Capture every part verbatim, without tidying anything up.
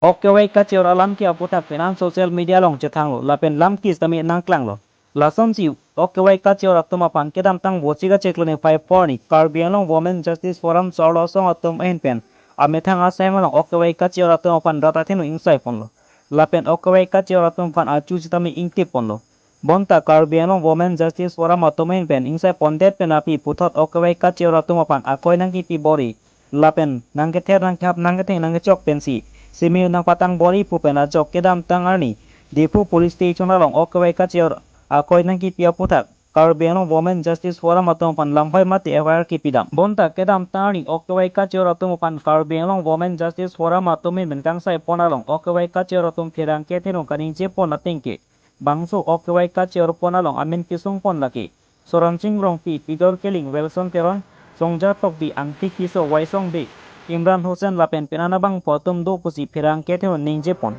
Ok kevai kache-or alam ke aputhak penang social media along chethanglo lapen lam ke sitame nangklanglo. Lasonsi ok kevai kache-or atum aphan kedamtang Vosik achiklo niphai pharo arni Karbi Anglong Women Justice Forum so-arlo asong atum ahin pen amethang asai along ok kevai kache-or atum aphan rat athengno ingsai ponlo. Lapen ok kevai kache-or atum aphan achu sitame ingtip ponlo. Bonta Karbi Anglong Women Justice Forum atum ahin pen ingsai pondet pen aphi puthot ok kevai kache-or atum aphan akoi nangkipi bor-i lapen nangkether nangkehap nangketheng nangkechok pensi simi nangpatang bor-i pu pen ajok kedamtang arni Diphu Police Station along ok kevai kache-or akoi nangkipi aputhak Karbi Anglong Women Justice Forum atum aphan lamhoi mate F I R kipidam. Bonta kedamtang arni ok kevai kache-or atum aphan Karbi Anglong Women Justice Forum atum ahin pen kangsai pon along ok kevai kache-or atum pherangke athengno kaningje pon ateng ke bangso ok kevai kache-or pon along amen kesung pon lake Soransing Rongpi, Pidor Killing, Wilson Teron, Songja Tokbi, Angti Kiso, Waisong Bey, Imran Hussain lapen penang abangphu atum do pusi pherangke athengno ningje pon.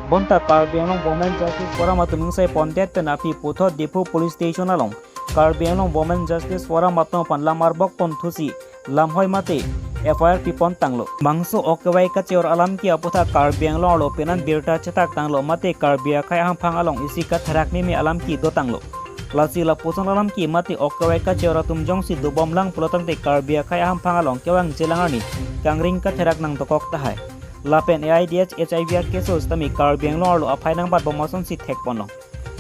Bonta Karbi Anglong Women Justice Forum atum ingsai pondet pen aphi puthot Diphu Police Station along Karbi Anglong Women Justice Forum atum aphan lam arbok ponthusi lamhoi mate F I R pipon tanglo. Bangso ok kevai kache-or alam ke aputhak Karbi Anglong arlo penang birta chetak tanglo mate Karbi akhei ahamphang along isi katherak meme alam ke dotanglo. Lasi lapuson alam ke mate ok kevai kache-or atum jongsi dobomlang pulotangte Karbi akhei ahamphang along kevangjilang arni kangring katherak nangdokok tahai. Lapen A I D H H I V akeso sitame Karbi Anglong arlo aphai nangbatbom asonsi thekponlo.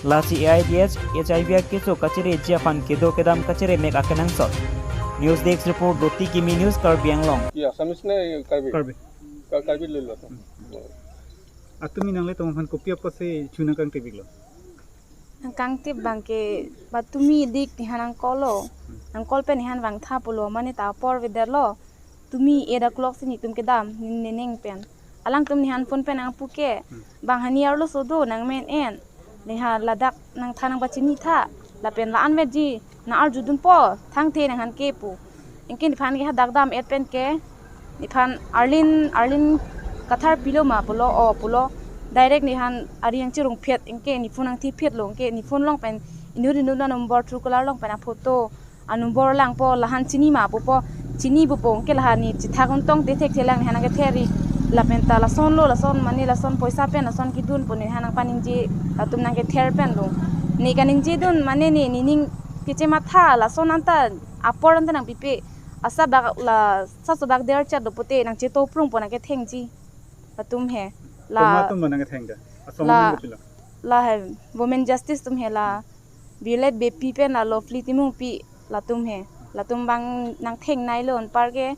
Lasi A I D H H I V akeso kachereji aphan kedo kedam kacheremek akenangsot. News Desk Report, Doti Kimi News, Karbi Anglong. Iya, Assamese ne Karbi? Karbi. Ka-, Karbi lilo. Hmm. Atumi nanglitum aphan kopi apotsi chu nangkangtip-iklo? Nangkangtip abangke patumi dik nehan nangkol-lo. Nangkol pen nehan vangtha pulo mane ta apor avedetlo. Tumi eight o'clock si netum kedam, ne-, nening pen. Alangtum nehan phone pen nangpu ke. Hmm. Banghini arloso do nangmen en. Neha ladak nangtha nangpachinitha. Lapen la-an vetji nang-arjudunpo, thangthe nanghan ke pu. Anke nephan ke hadak dam-et pen ke nephan Arlene, Arlene Kathar pilo ma pulo, o pulo. Direct nehan ari nangcherungphet, anke ne phone nangthiphetlo, anke ne phone along pen inut inut anumber, Truecaller along pen aphoto, anumber langpo, lahan chini ma pupo, chini pupo, anke lahan ne chethak untong te thekthelang nehan nangkether-i. Lapen ta lasonlo, lason mane lason poisa pen lason kedun pu nehan nangpaningje, latum nangkether penlo. Ne kaningjedun mane ne, nening kechematha, lason anta apor anta nangpipe. Asa bak la, sa sobak der chat do pute nangchetoprungpo nangkethengji. Latum he. La, komat atum ma nangketheng ta? Asong la, atum kopilo? La he, Women Justice atum he la. Violet Beypi pen la Lovely Timungpi latum he. Latum abang nangthengnailo anparke.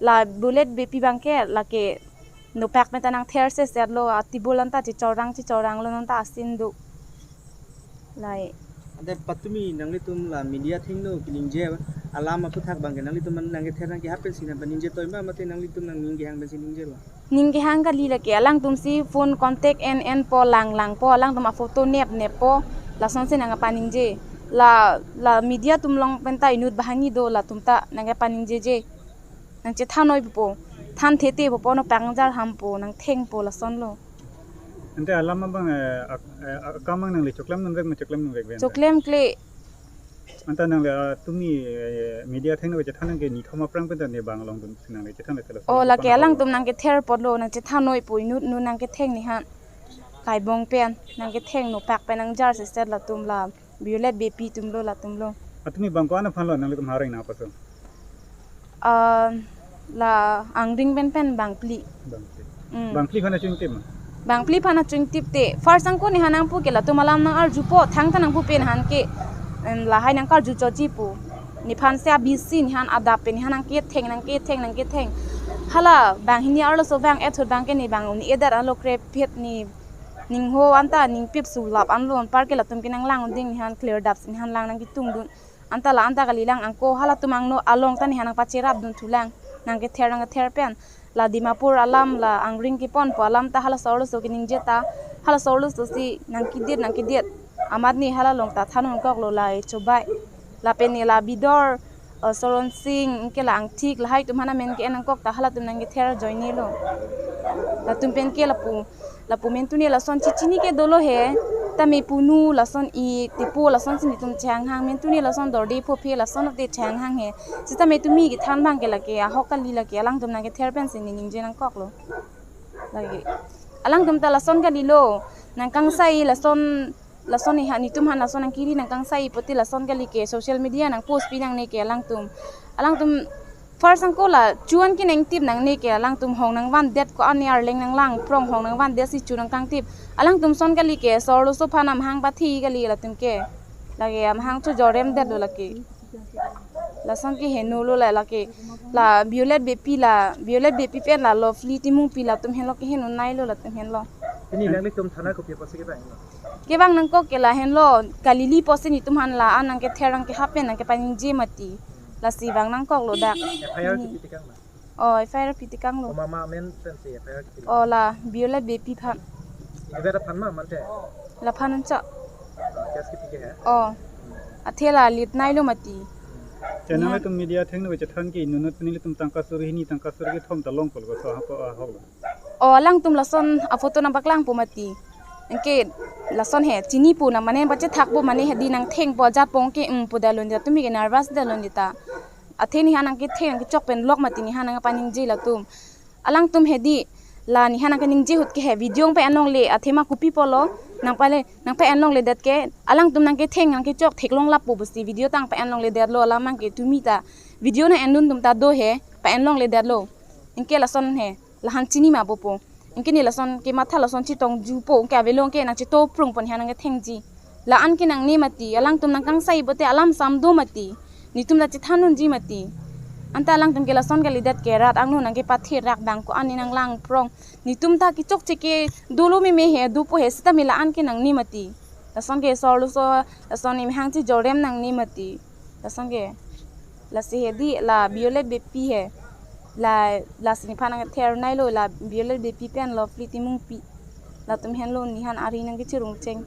La Violet Beypi abangke lake nopak meta nangther sesetlo, atibul anta chichorang chichoranglo nonta asin do. Lai. Ante patumi nanglitum la media athengno keningje alam aputhak abangke nanglitum nangkether nangkehap pensi nangpaningje toima mate nanglitum nangning kehang pensi ningjelo? Ning kehang kali lake, alangtumsi phone contact en enpo, langlangpo, alangtum aphoto nep neppo, lasonsi nangpaningje. La, la media atum along penta inut banghini do, latum ta nangpaningjeje. Nangchethan noi pupo, than thete pupo, nopak nangjar hampo, nangthengpo, lasonlo. Ante alam abang, eh, ak-, eh, akam abang nangli choklemdunvek ma choklemdunvekve ante? Choklemkle. Anta nangli, ah, tumi, eh, media athengno kachethan nangke nithom aphrang penta ne bang along dunsi nangli chethan le sela. Oh, sela lake pon alangtum nangkether apotlo, nangchethan noipo, inut inut nangketheng nehan. Kaibong pen, nangketheng nopak pen nangjar seset latum la. Violet Beypi atumlo, latumlo. Atumi bang ko-an aphanlo nanglitum hareng nangpaso? Ah, la Angring pen pen bangphli. Bangphli. Mm. Bangphli aphan achu ingtip ma? Bangphli aphan achu ingtip te. First angko nehan nangpu ke latum alam nang-arjupo, thangta nangpupe nehan ke, em, lahai nangkarju choji pu. Nephan se abisi nehan adap pen nehan nangketheng, nangketheng, nangketheng. Hala banghini arloso abang ethot abangke ne bang un-edet anlo krephet ne ningho anta ningpip sulap anlo anparke latum ke nanglang un-eding nehan clear dap si nehan lang nangketungdun. Anta la anta kalilang angko halatum angno along ta nehan nangpacherapdun thulang. Nangkether nangkether pen. La Dimapur alam la Angring keponpo alam ta halaso arloso keningje ta. Halaso arloso si nangkedit nangkedit. Amat ne hala along ta than un-e koklo la e chobai. Lapen ne la Bidor, eh, Soronsing, anke la Angthik, lahai atum aphan amen ke-en nangkok ta halatum nangkether ajoinelo. Latum pen ke lapu, lapu mentune lason chechini ke dolo he, tame punu lason e tepo lasonsi netum chehanghang, mentune lason dorde phophe lason te chehanghang he. Sitame tumi kethan abangke lake, ahok kali lake, alangtum nangkether pensi ne ningje nangkoklo. Lake alangtum ta lason kalilo, nangkangsai lason, lason iha nitum han lason nangkiri nangkangsai pute lason kali ke social media nangpost pi nangne ke alangtum. Alangtum first angko la chuan ke nangtip nangne ke alangtum hong nangvandet ko-an arleng nanglangprong hong nangvandet si chu nangkangtip. Alangtum son kali ke sorlo so phanam hang pathi kali latum ke. Lake amahang chojorrem detlo lake. Lason ke henolo la lake. La Violet Beypi la, Violet Beypi pen la Lovely Timungpi latum henlo ke henlo nailo latum henlo. Pini nanglitum thana kopi apotsi kevang? Kevang nangkok ke lahenlo, kalili apotsi nitum han la-an nangkether nangkehap pen nangkepaningje mati. Lasi vang nangkoklo dak. F I R kipi tekang ma? Oh, F I R pi tekanglo. O mama amen pensi F I R kipi? Oh, la Violet Beypi aphan. Ibe aphan ma mante? Laphan anchot. Case kipi ke he? Oh. Athe la lit nailo mati. Channel nihan atum media athengno chethan ke inut pini ilitum tangka suri hini tangka suri kethom ta longpollo so hako ahoklo. Oh, alangtum lason aphoto nangpaklangpo mati. Anke lason he chinipo nang mane pachethakpo mane hedi nangthengpo ajatpo ke, um, pu dalun ta tumi ke nervous dalun ta. Athe nihan nangketheng nangkechok pen lok mati nihan nangpaningje latum. Alangtum hedi la nihan nangkaningje ahut ke he video nangpa-en longle athema kopi pulo nangpale nangpa-en longledet ke alangtum nangketheng nangkechok theklong lapo pusi video ta nangpa-en longledetlo alam abang ke tumi ta video nang-endun atum ta do he pa-en longledetlo. Anke lason he lahan chini ma popo. Anke ne lason kematha lason chetongjupo anke avelong ke nangchetoprungpo nihan nangkethengji. La-an ke nangne mati, alangtum nangkangsai pute alam sam do mati. Nitum ta chethan unji mati. Anta alangtum ke lason kalidet ke rat angno nangkepathe rak bang ko-an ne nanglangprong. Nitum ta kechokche ke dolo meme he, dopo he sitame la-an ke nangne mati. Lason ke sorlo so, lason imhang chojorrem nangne mati. Lason ke. Lasi hedi la Violet Beypi he. La, lasi nephan nangther nailo la Violet Beypi pen Lovely Timungpi. Latum henlo nihan ari nangkechirung cheng.